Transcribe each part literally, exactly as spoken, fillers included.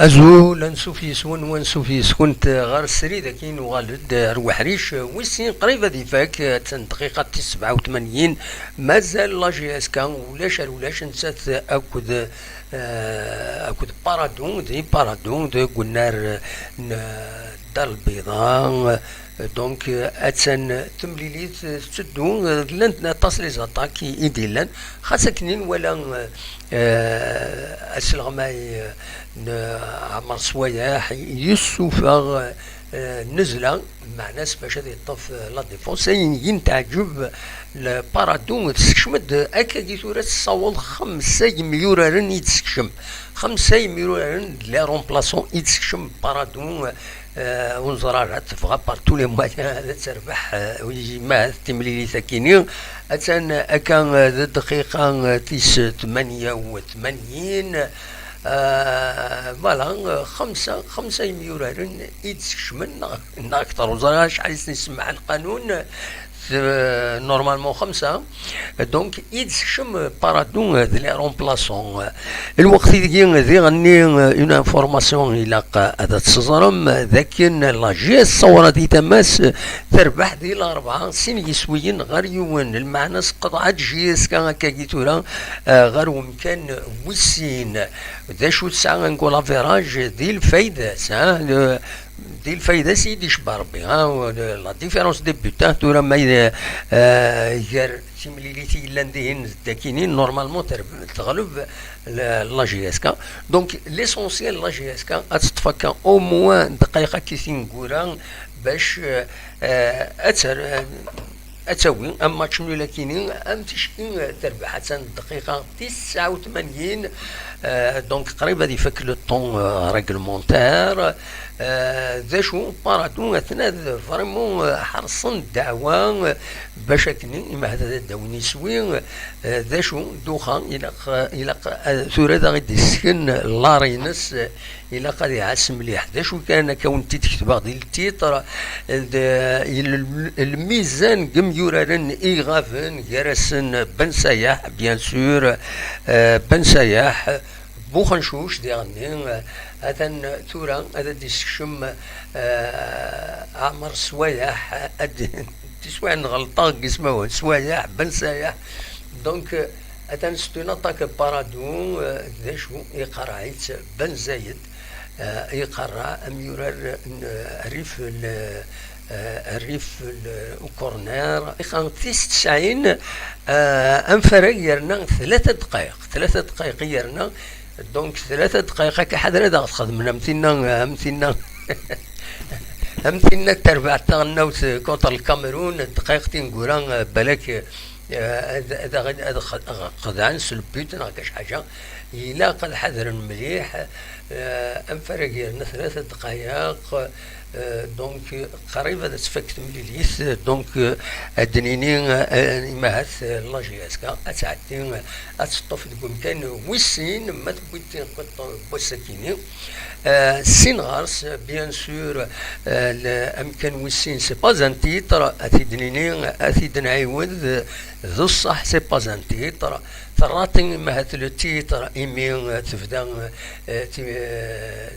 Azul, ansuf yes-wen, wansuf yes-kent ɣer srid-agi, nuɣal-d ar weḥric wis sin qrib ad ifak, attan dqiqa tis sebɛa u tmanyin, mazal la J S K ulac ar ulac, nettat akked, eh, akked Paradou, di Paradou, deg unnar n Dda Lbiḍa. Donc, euh, attan temlilit, euh, tetteddu, euh, llant aṭas les attaques i, i d-illan. Xas akken i nwala, euh, euh, asleɣmay, euh, n Ɛmer Swayeḥ yessufeɣ, euh, nnezla, meɛna-s bac ad yeṭṭef, euh, la défense. Ayen i yi-n-teɛǧeb, le Paradou tessekcem-d akkagi tura tessaweḍ xemsa yemyuraren i d-tessekcem. Xemsa yemyuraren d les remplaçants i d-tessekcem Paradou, euh, Eh, ur neẓri ara, tebɣa par tous les moyens ad terbeḥ, eh, ma timlilit-akini. Attan akka, eh, d dqiqa, eh, tis tmanya u tmanyin. Eh, voilà, eh, xemsa, xemsa yemyuraren i d-sekcmen, neɣ, neɣ akter, ur ẓriɣ acḥal i sen-isemmeḥ lqanun. T-, normalement xemsa. Donc, i d-sekcem Paradou d les remplaçants. Lweqt ideg diɣenni, une information ilaq ad tt-teẓrem, d akken la J S Saoura di tama-s terbeḥ di Larebɛa sin yiswiyen ɣer yiwen. Lmeɛna, sqeḍɛet J S K akkagi tura, eh, ɣer umkan wis sin. D acu tesɛa un goal average di lfayda-s, ha? Le, di lfayda-s i d-icebba Rebbi, ha? La différence des buts, ha? Tura ma, eh, gar timlilit i yellan dihin d akini, normalement ter-, teɣleb la, la J S K. Donc, l'essentiel, la J S K ad teṭṭef akka au moins dqayeq akka tineggura bac, eh, eh, ad ter-, ad tawi am match nul akini, am ticki terbeḥ. Attan dqiqa tis tesɛa u tmanyin, eh, donc qrib ad ifak le temps, eh, réglementaire. Eh, d acu, Paradou atna d vraiment, eh, ḥerṣen ddeɛwa, eh, bac akken imahda ad d-awin iswi, eh, d acu, Duxa ilaq, ilaq, eh, tura ad aɣ-id-issken lar-ines, eh, ilaq ad iɛass mliḥ. D acu kan, akka wen-t-id-ketbeɣ di le titre, d, il-, lmizan n yimyuraren i iɣaben, gar-asen Ben Sayaḥ, bien sûr, eh, Ben Sayaḥ, Buxencuc diɣenni, eh, atan tura ad d-isekcem, eh, Ɛmer Swayaḥ, ad d-, tiswiɛin ɣelṭeɣ deg ismawen, Swayaḥ, Ben Sayaḥ. Donc, eh, atan c'est une attaque Paradou, eh, d acu, iqerreɛ-itt Ben Zayed, eh, iqerreɛ amyurar n, eh, Rrif l-, eh, Rrif l-, ukurnar. Iqan tis tesɛin, eh, anfarag yerna tlata dqayeq, tlata dqayeq i yerna, donc tlata dqayeq akka ḥader ad aɣ-txedmen am tinna, am tinna, am tinna n terbaɛt taɣelnawt contre le Cameroun, dqayeq tineggura, eh, balak, Eh, ad, ad, ad, ad q-, ad qeḍɛen s le but neɣ kac ḥaǧa. Ilaq ad ḥadren mliḥ, eh, am farag yerna tlata ddqayeq, eh, donc, qrib ad tfak temlilit, donc, eh, ad d-nini, eh, imahat, eh, la J S K ad tɛeddi, eh, ad teṭṭef deg umkan wis sin, ma tewwi-d tineqqiḍt n wass-akini. Eh, sin ɣer-s, bien sûr, eh, le-, amkan wis sin, c'est pas un titre, ad t-id-nini, ad t-id-nɛiwed, eh, d ṣṣeḥ, c'est pas un titre. Terraṭi imahat le titre, imi, eh, tebda, eh, ti-, eh,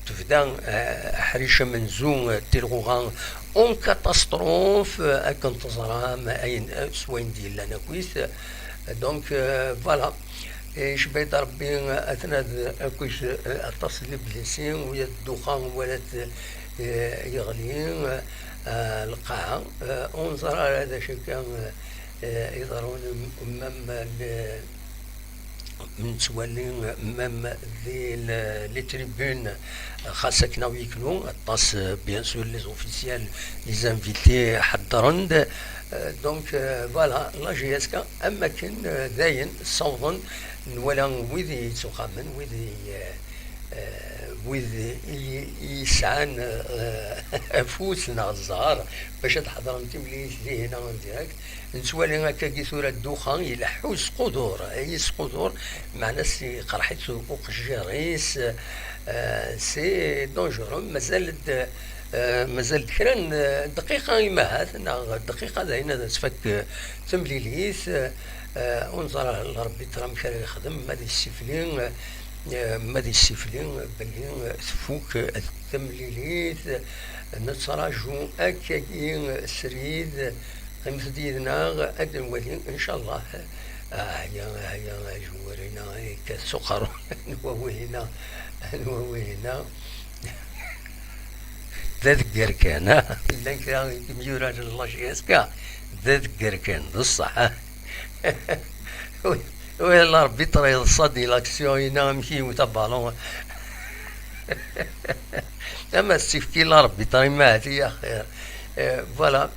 tebda, eh, aḥric amenzu, eh, tilɣuɣa en catastrophe, eh, akken teẓram, ayen, eh, s wayen d-yellan akkit. Donc, eh, voilà. Icba-d Rebbi, eh, atna d akkit, eh, aṭas n liblisi, wala ddexxan, wala t-, eh, yeɣli, eh, lqaɛa. Eh, ur neẓri ara d acu akka, eh, iḍerrun, même le, nettwali même di le-, les tribunes, xas akken aw yeknu, aṭas, bien sûr, les officiels, les invités ḥeddren-d. Euh, donc, euh, voilà, la J S K, am akken, euh, dayen, ssawḍen, nwala wid yettuqamen, wid i, euh, euh, wid i, i yesɛan, euh, afus neɣ zzher bac ad ḥedren timlilit dihin en direct. Nettwali akkagi tura ddexxan ileḥḥu s qudur, i s qudur, meɛna s iqerḥ-itt uqejjir-is, euh, c'est dangereux. Mazal-d, euh, mazal-d kra n, euh, dqiqa imahat, neɣ dqiqa dayen ad tfak, euh, temlilit, euh, ur neẓri l'arbitre amek ara yexdem, ma ad yessifli, euh, ma ad yessifli belli, euh, tfuk, euh, temlilit, nettraǧu akkagi srid. Qqimet-d yid-neɣ ad nwali, ncallah. Ah, ya, ah, ya, ajuwar-ina yekkat s uqerru. Anwa wihina? Anwa wihina? D adegger kan, ah. Llan kra n yimyura n la J S K, d adegger kan, d ṣṣeḥ, ah. Oui, oui, l'arbitre yeḍsa di l'action-ina, amek yewwet abalun. Ama tessifki l'arbitre, imahat-iyi axir. Eh, voilà.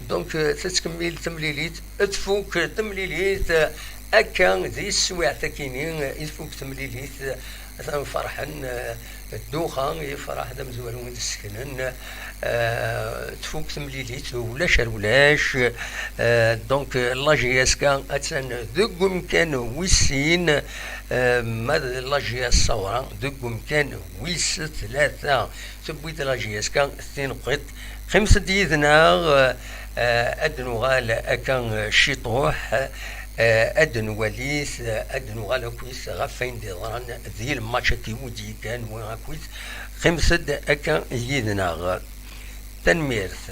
Donc, eh, tettkemmil temlilit, tfuk temlilit, eh, akka di teswiɛt akini, eh, i tfuk temlilit, eh, atan ferḥen, eh, ddexxan, yefreḥ d amezwaru i d-sseknen, eh, tfuk temlilit, ulac ar ulac, eh, donc, eh, la J S K attan deg umkan wis sin, eh, ma d la J S Sawra deg umkan wis tlata. Tewwi-d la J S K tineqqiḍt. Qqimet-d yid-neɣ, eh, ad nuɣal akka, eh, ciṭuḥ, eh, ad nwali-t, eh, ad nuɣal akkit ɣef wayen d-yeḍran di lmatch-agi i d-yekkan, wa akkit. Qqimet-d akka yid-neɣ. Tanemmirt.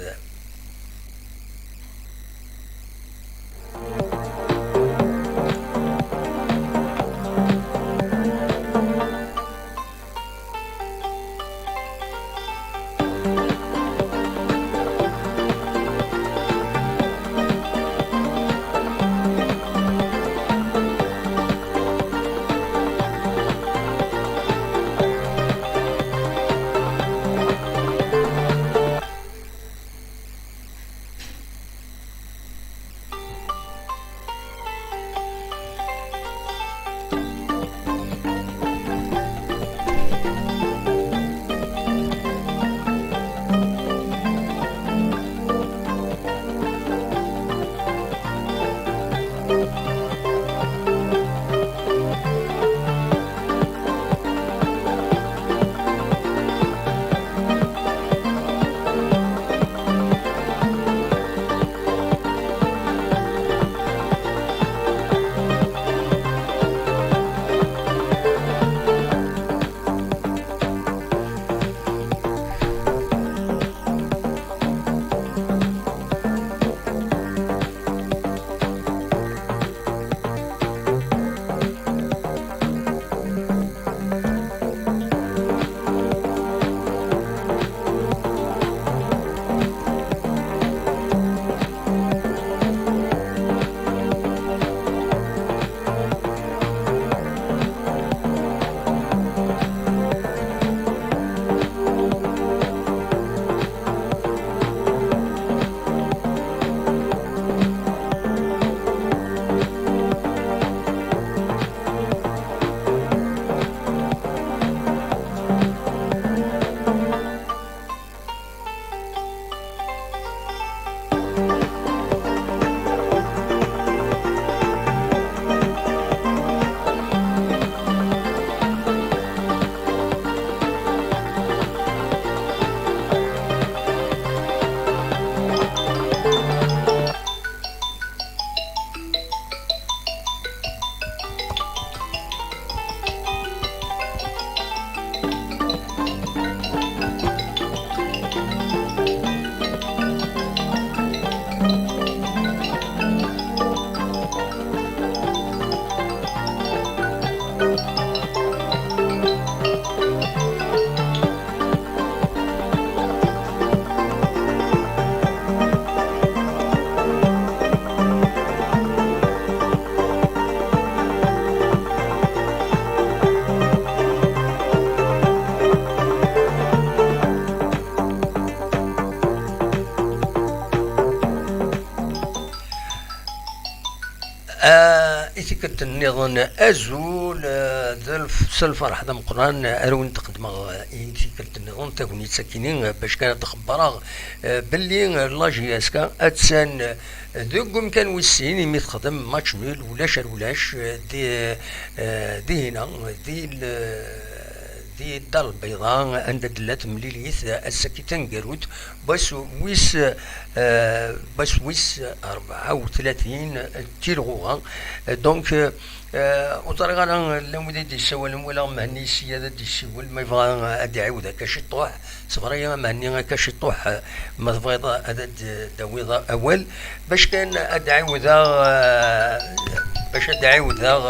Ah, i tikkelt nniḍen, azul, ah, d lf-, s lferḥ d ameqqran ara wen-d-qeddmeɣ, ah, i tikkelt nniḍen tagnit-akini, ah, bac kan ad d-xebbreɣ, ah, belli, ah, la J S K attan, ah, deg umkan wis sin, imi texdem match nul, ulac ar ulac, ah, di, ah, dihina, di l-, di Dar Lbayḍa, anda d-tella temlilit, ah, ass-agi taneggarut, wass wis, eh, wass wis rebɛa u tlatin n tilɣuɣa. Donc, eh, ur ẓriɣ ara llan wid i d-yessawalen, walaɣ Mhenni yessi ad d-yessiwel, ma yebɣa ad d-iɛiwed akka ciṭṭuḥ. Ṣebber-iyi a Mhenni akka ciṭṭuḥ, eh, ma tebɣiḍ ad d-tawiḍ awal. Bac kan ad d-ɛiwdeɣ, eh, bac ad d-ɛiwdeɣ,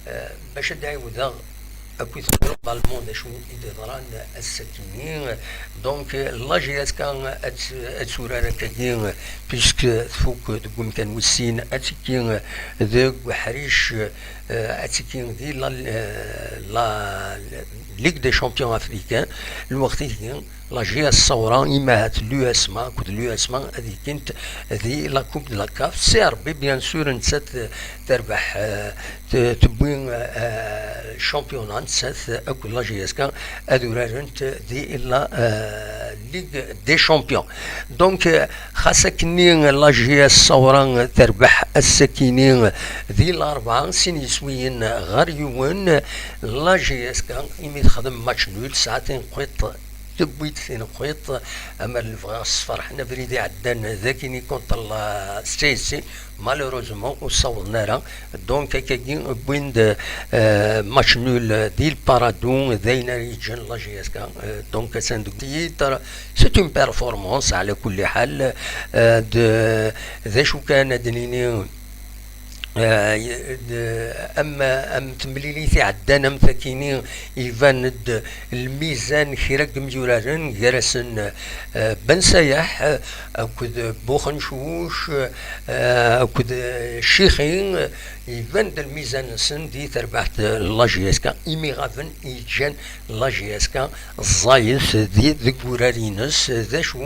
eh, bac ad d-ɛiwdeɣ akked globalement d acu i d-yeḍran ass-akini. Donc, la J S K ad t-, ad turar akkagi, puisque tfuk deg umkan wis sin, ad tekki deg uḥric, eh, ad tekki di la, la Ligue des Champions Africains. Lweqt-agi, la J S Saoura, imahat l'U S M A, akked l'U S M A ad ikkint di la Coupe de la CAF. Si Rebbi, bien sûr, nettat terbeḥ, eh, t-, tewwi, eh, championnat, nettat akked la J S K ad urarent di la, eh, Ligue des Champions. Donc, eh, xas akkenni la J S Saoura terbeḥ ass-akini di Larebɛa, sin yiswiyen ɣer yiwen, la J S K imi texdem match nul, tesɛa tinqiḍt, tewwi-d tinqiḍt, amer nebɣa sferḥen abrid iɛeddan d akini contre la C S C, malheureusement ur ssawḍen ara. Donc, akkagi wwin-d, euh, match nul di Lparadou, d ayen ara yeǧǧen la J S K, euh, donc attan deg titre. C'est une performance, ɛla kulli ḥal, euh, d, d acu kan ad d-nini, euh, d, am, am temlilit iɛeddan am takini, iban-d lmizan kra n yemyuraren, gar-asen, euh, Ben Sayaḥ, euh, akked Buxencuc, euh, akked, euh, Cixi, euh, iban-d lmizan-nsen di terbaɛt, euh, n la J S K, imi ɣaben yeǧǧan la J S K ẓẓayet di, deg urar-ines. D acu,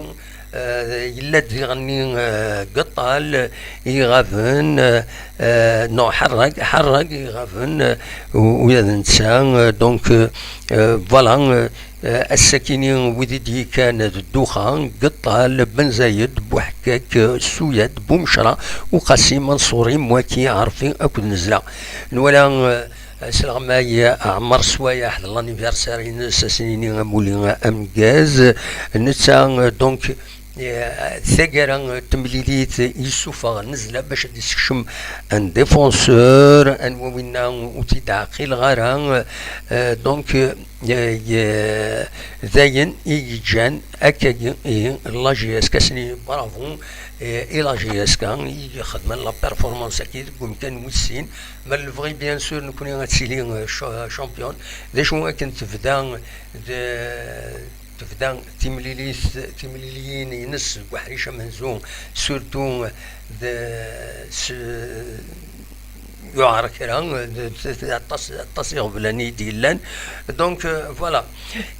euh, yella-d diɣenni, euh, Geṭṭal, iɣaben, euh, euh, non, Ḥerrag, Ḥerrag iɣaben, euh, u-, ula d netta, euh, donc, euh, euh, voilà, euh, euh, ass-akini wid i d-yekkan d Dduxa, Geṭṭal, Ben Zayed, Buḥekkak, euh, Suyad, Bumecra, Uqasi, Manṣuri, Mwaki, Ɛerfi akked Nezla. Nwala, euh, s leɣmay, euh, Ɛmer Swayeḥ d l'anniversaire-ines, ad s-nini amulli ameggaz. Netta, euh, donc, Eh, taggara, eh, temlilit, eh, yessufeɣ Nezla bac ad d-yessekcem un défenseur, anwa winna ur t-id-ɛqileɣ ara, eh, donc, eh, eh, dayen i yeǧǧan akkagi, ihi, la J S K, asni bravo, eh, i la J S K i ixedmen la performance-agi deg umkan wis sin, ma lebɣi, bien sûr, nekni ad tili, eh, cha-, champion, d acu akken tebda, d, tebda timlilit, timliliyin-ines deg uḥric amenzu, surtout d, s, yuɛer kra, d, d, d, aṭas, aṭas iɣeblan i d-yellan. Donc, euh, voilà.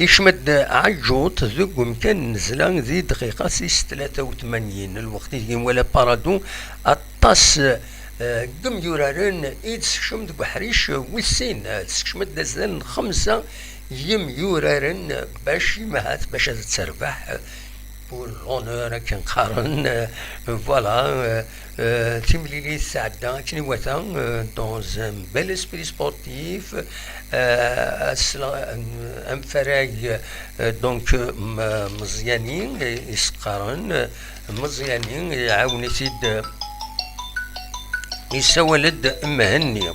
Ikcem-d Ɛeǧǧuṭ deg umkan n Nezla di dqiqa tis tlata u tmanyin. Lweqt i d-yemwala Paradou, aṭas, euh, n yemyuraren i d-sekcem deg uḥric wis sin. Tessekcem-d azal n xemsa yemyuraren bac imahat, bac ad terbeḥ pour l'honneur, akken qqaren. Voilà, euh, euh, timlilit tɛedda akken iwata, euh, dans un bel esprit sportif, euh, asla-, amfarag, euh, donc, euh, m-, Meẓyani, i s-qqaren, euh, Meẓyani, iɛawen-it-id, euh, yessawal-d Mhenni.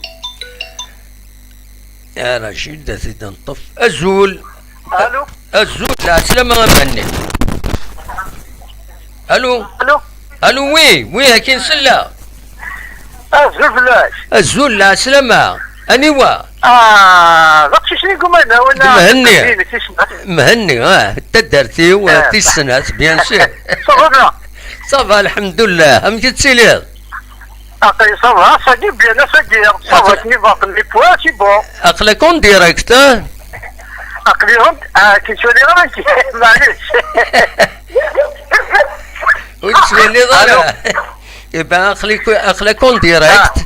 Ara jid ad t-id-neṭṭef. Azul. Allô. Azul, lɛeslama a Mhenni. Allô. Allô. Allô, oui, oui, akin sella. Azul fell-ak. Azul, lɛeslama. Aniwa? Ah, d aqcic-nni Gumana, wala Mhenni. Mhenni, ah, taddart-iw, ah, tis snat, bien sûr. Ça va bien. Ça va, alhamdulillah. Amek i tettiliḍ? Aql-i ça va, ça dit bien, ça dit, ça va, ça va. Aql-, akken ibaṭel, les points, c'est bon. Aql-ak en direct, hein? Aql-i en, ah, akken ttwaliɣ ara nekk, maɛlic. Ur tettwaliḍ ara. Allô? Eh ben, aql-ik, aql-ak en direct. Ah.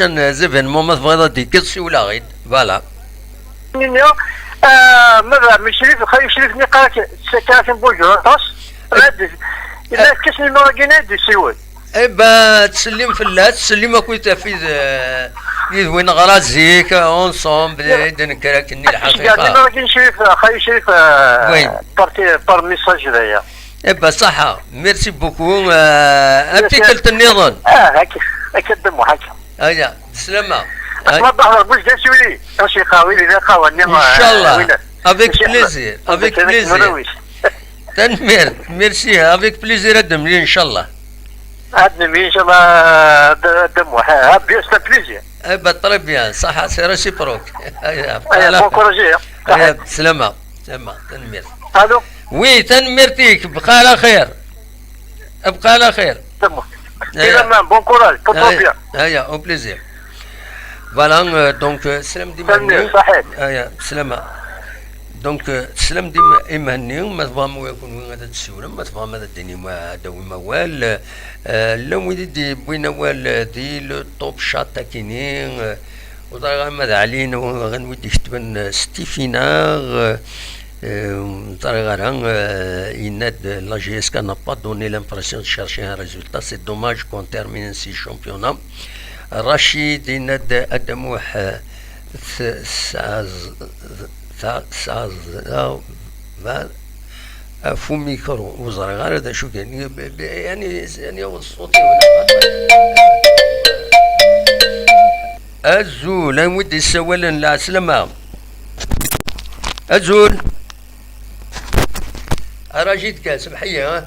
prochain, euh, événement, ma tebɣiḍ ad d-tekkeḍ, siwel-aɣ-id. Voilà. Nini, euh, ma d ɛemmi Crif, xali Crif-nni, qqar-ak, tessakka-ak n bujur aṭas. Ad, yella yefka-s numéro-agi ad d-isiwel. Eh ben, ttsellim fell-as, ttsellim akked tafid, euh, yid win ɣra zik, ensemble, eh, d nekker akken i lḥaqiqa. Numéro-agi n Crif, xali Crif, euh, Oui. Par, par message, d'ailleurs. Eh ben, ṣaḥa. Merci beaucoup. Euh, am tikkelt nniḍen. Ah, akka, akka d Muḥ, akka. Aya, bislama. Asma Ḍaher Buzgan Siwili. Aciqa, wili, la qawa, nniḍen, Inchallah. Avec plaisir, avec plaisir. Tanemmirt, merci, avec plaisir, ad nemlil, inchallah. Ad nemlil, inchallah, d, d Muḥ. Ah, bien, c'est un plaisir. Eh ben, très bien, صحة, c'est réciproque. Aya, bon courage, hein. Aya, bislama, bislama, tanemmirt. Allô ? Oui, tanemmirt-ik, bqa ɛla xir. Bqa ɛla xir. C'est bon. Aya. Bon courage, porte-toi bien. Aya, au plaisir. Voilà, euh, donc, euh, teslam-d i Mhenni. Tanemmirt, ṣaḥit. Aya, bislama. Donc, euh, teslam-d i M-, i Mhenni, ma tebɣam i kunwi ad d-tessiwlem, ma tebɣam ad d-tinim, ad d-tawim awal. Euh, llan wid i d-yewwin awal, euh, di le top chat akini, euh, ur ẓriɣ ma d Ɛli, neɣ ɣan wid d-iketben, euh, Stifina, euh, euh, ur ẓriɣ ara, euh, yenna-d, euh, la J S K n'a pas donné l'impression de chercher un résultat, c'est dommage qu'on termine ainsi le championnat. Rachid yenna-d, Adamuḥ, euh, s-, s-, s-, s-, s-, Ɣef umikru, ur ẓriɣ ara d acu kan. Yani, yani, yaweḍ ṣṣut-iw. Azul, anwa i d-yessawalen? Lɛeslama. Azul. Rajid kan, semḥ-iyi, ha?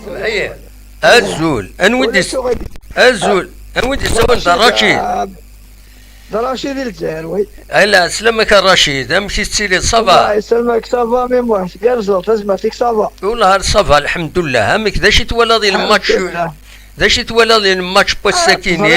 Semḥ-iyi. Azul, anwa i d-yess-, azul, anwa i d-yessawalen? D Racid. D Racid i Lezzayer, oui. Ala, slam-ak a Racid, amek i tettiliḍ, ça va? Yesselmek, ça va, mi muḥ, tgerrzeḍ, tazmert-ik, ça va? Wellah, ça va, lḥemdullah. Amek, d acu i twalaḍ i lmatch, d acu i twalaḍ i lmatch n wass-agi-nni?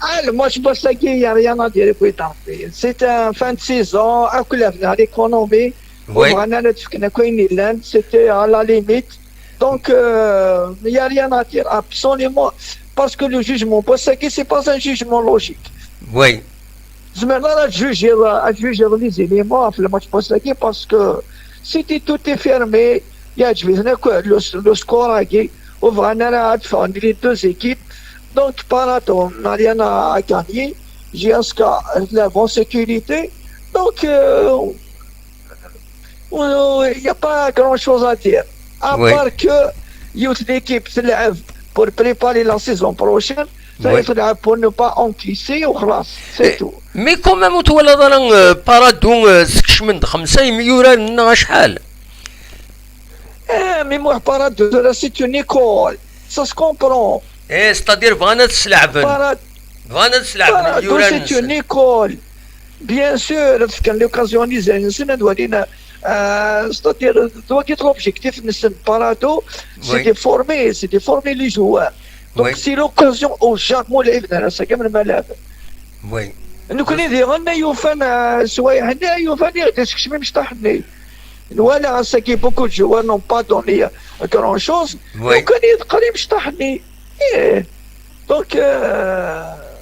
Ah, le match n wass-agi, il y a rien à dire, écoute, hein. C'est un fin de saison, akk l'avenir, l'économie, ur bɣan ara ad d-fken akk ayen yellan, c'était à la limite. Donc, euh, il y a rien à dire, absolument, parce que le jugement n wass-agi, c'est pas un jugement logique. Oui. Tzemreḍ ara ad tjujiḍ, ad tjujiḍ les éléments ɣef le match n wass-agi, parce que c'était tout est fermé, yeɛǧeb-iten akk le, le score-agi, ur bɣan ara ad ffɣen les deux équipes. Donc, Paradou n'a rien à, à gagner, J S K l'avant sécurité. Donc, euh, il n'y a pas grand-chose à dire. À part que yiwet l'équipe تلعب pour préparer la saison prochaine, تلعب pour ne pas encaisser وخلاص, c'est tout. Mais quand même, ur twalaḍ ara, euh, Paradou, euh, skecmen-d xemsa imyuraren-nneɣ acḥal? Eh, mais moi, Paradou, c'est une école. Ça se comprend. Eh, c'est-à-dire, bɣan ad sleɛben. Bɣan ad sleɛben imyuraren-nsen. C'est une école. Bien sûr, ad fken l'occasion i yizan-nsen ad walin, euh, c'est-à-dire, d wagi l'objectif-nsen, Paradou, c'est de former, c'est de former les joueurs. Donc, c'est l'occasion au jamais, ur lɛiben ara ass-agi am lmalab. Oui. Nekkni diɣen ay ufan, euh, sswayeɛ-nni ay ufan i ɣ-d-iskecmen imecṭaḥ-nni. Nwala ass-agi beaucoup de joueurs n'ont pas donné grand-chose. Oui. Lukan i d-qqar imecṭaḥ-nni. Eh. Donc, euh,